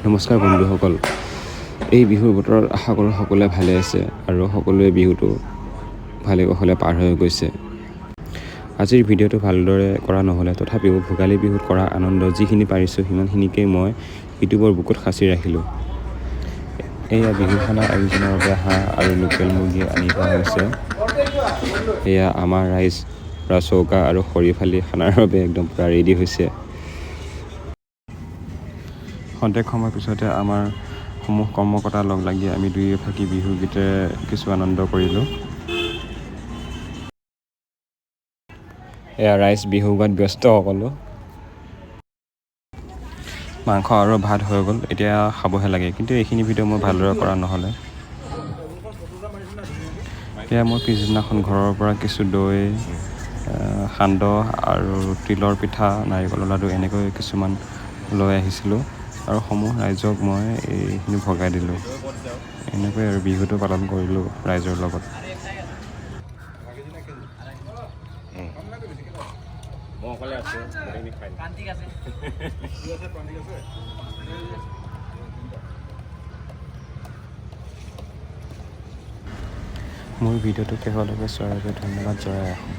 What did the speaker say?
নমস্কাৰ বন্ধুসকল, এই বিহুৰ বতৰত আশা কৰোঁ সকলোৱে ভালে আছে আৰু সকলোৱে বিহুটো ভালে কুশলে পাৰ হৈ গৈছে। আজিৰ ভিডিঅ'টো ভালদৰে কৰা নহ'লে, তথাপিও ভোগালী বিহুত কৰা আনন্দ যিখিনি পাৰিছোঁ, সিমানখিনিকেই মই ইউটিউবৰ বুকুত সাঁচি ৰাখিলোঁ। এয়া বিহু খানা আয়োজনৰ বাবে হাঁহ আৰু লোকেল মুৰ্গী আনি থোৱা হৈছে। এয়া আমাৰ ৰাইজ পূৰা চৌকা আৰু খৰি ফালি খানাৰ বাবে একদম পূৰা ৰেডি হৈছে। খন্তেক সময়ৰ পিছতে আমাৰ সমূহ কৰ্মকৰ্তা লগ লাগি আমি দুয়ো ফাঁকি বিহু গীতেৰে কিছু আনন্দ কৰিলোঁ। এয়া ৰাইজ বিহু গোৱাত ব্যস্ত সকলো। মাংস আৰু ভাত হৈ গ'ল, এতিয়া খাবহে লাগে। কিন্তু এইখিনি ভিডিঅ' মই ভালদৰে কৰা নহ'লে। এয়া মই পিছদিনাখন ঘৰৰ পৰা কিছু দৈ, সান্দহ আৰু তিলৰ পিঠা, নাৰিকলৰ লাডু এনেকৈ কিছুমান লৈ আহিছিলোঁ আৰু সমূহ ৰাইজক মই এইখিনি ভগাই দিলোঁ। এনেকৈ আৰু বিহুটো পালন কৰিলোঁ ৰাইজৰ লগত। মই অকলে আছোঁ, গোটেইখিনি খাই। মোৰ ভিডিঅ'টো শেষলৈকে চোৱাৰ বাবে ধন্যবাদ। জয় অসম।